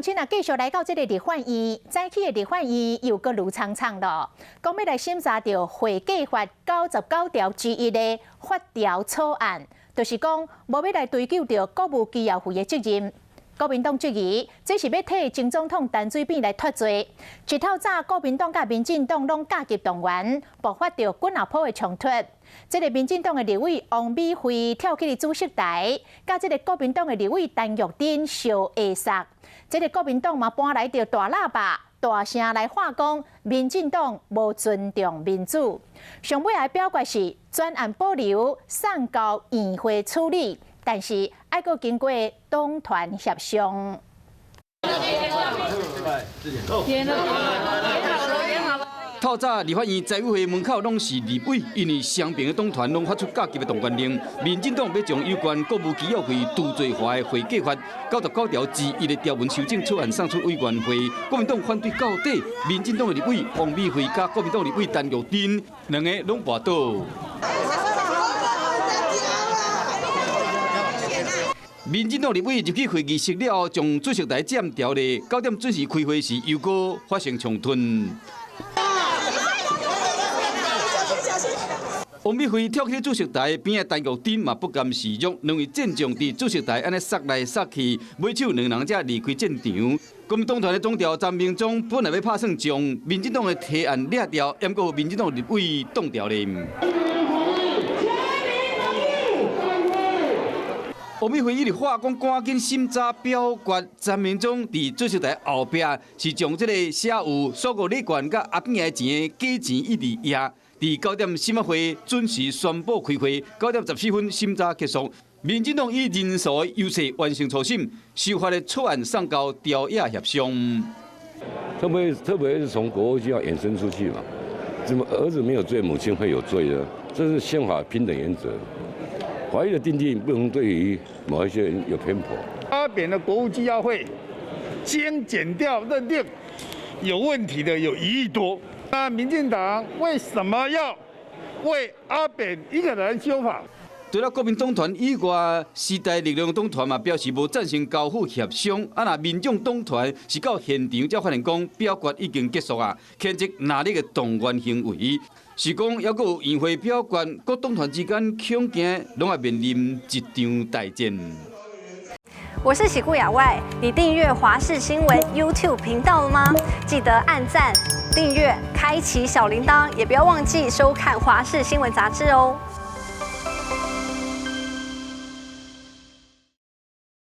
鄉親啊，繼續來到這个立法院，早起的立法院又閣攄苍苍咯。講欲來審查著會計法99條之一的法條草案，就是講無欲來追究著國務機要費的責任。國民黨質疑，這是欲替前總統陳水扁來脫罪。一透早，國民黨佮民進黨攏加急動員，爆發著滾仔鋪的衝突。這个民進黨的立委王美惠跳起主席台，佮這个國民黨的立委陳玉珍相下殺。這个國民黨嘛搬來著大喇叭，大聲來喊講，民進黨無尊重民主。上尾的表決是專案保留送交院會處理，但是愛閣經過黨團協商。透早立法院財委會門口攏是立委，因為雙邊的黨團攏發出加急的動員令，民進黨欲將有關國務機要費除罪化的會計法99條之一的條文修正草案送出委員會，國民黨反對到底，民進黨的立委王美惠佮國民黨立委陳玉珍兩个攏跋倒。民進黨立委入去會議室了後，將主席台佔掉咧，9點準時開會時，又閣發生衝突。王美惠跳起主席台邊的陳玉珍嘛不甘示弱，兩位戰將佇主席台按呢捒來捒去，尾手兩人才離開戰場。國民黨團的總召陳明忠本來欲拍算將民進黨的提案掠掉，毋過民進黨立委擋牢咧。王美惠一直喊講趕緊審查表決，陳明忠佇主席台後壁是將這个寫有蘇國禮券佮阿扁的錢的假錢一直壓。佇9點審委會準時宣布開會，9點14分審查結束。民進黨以人數的優勢完成初審，修法的草案送交朝野協商。特別特別是從國務機要延伸出去嘛？怎麼兒子沒有罪，母親會有罪呢？這是憲法平等原則。法律的訂定不能對於某一些人有偏頗。阿扁的國務機要費，經檢調認定有問題的有1億多。那民進黨為什麼要為阿扁一個人修法？除了國民黨團以外，時代力量黨團嘛表示無贊成交付協商。啊，若民眾黨團是到現場才發現講表決已經結束啊，譴責藍綠的動員行為，是講猶閣有院會表決，各黨團之間恐驚攏愛面臨一場大戰。我是喜顧亞外，你訂閱華視新聞 YouTube 頻道了嗎？記得按讚、訂閱、開啟小鈴鐺，也不要忘記收看華視新聞雜誌哦。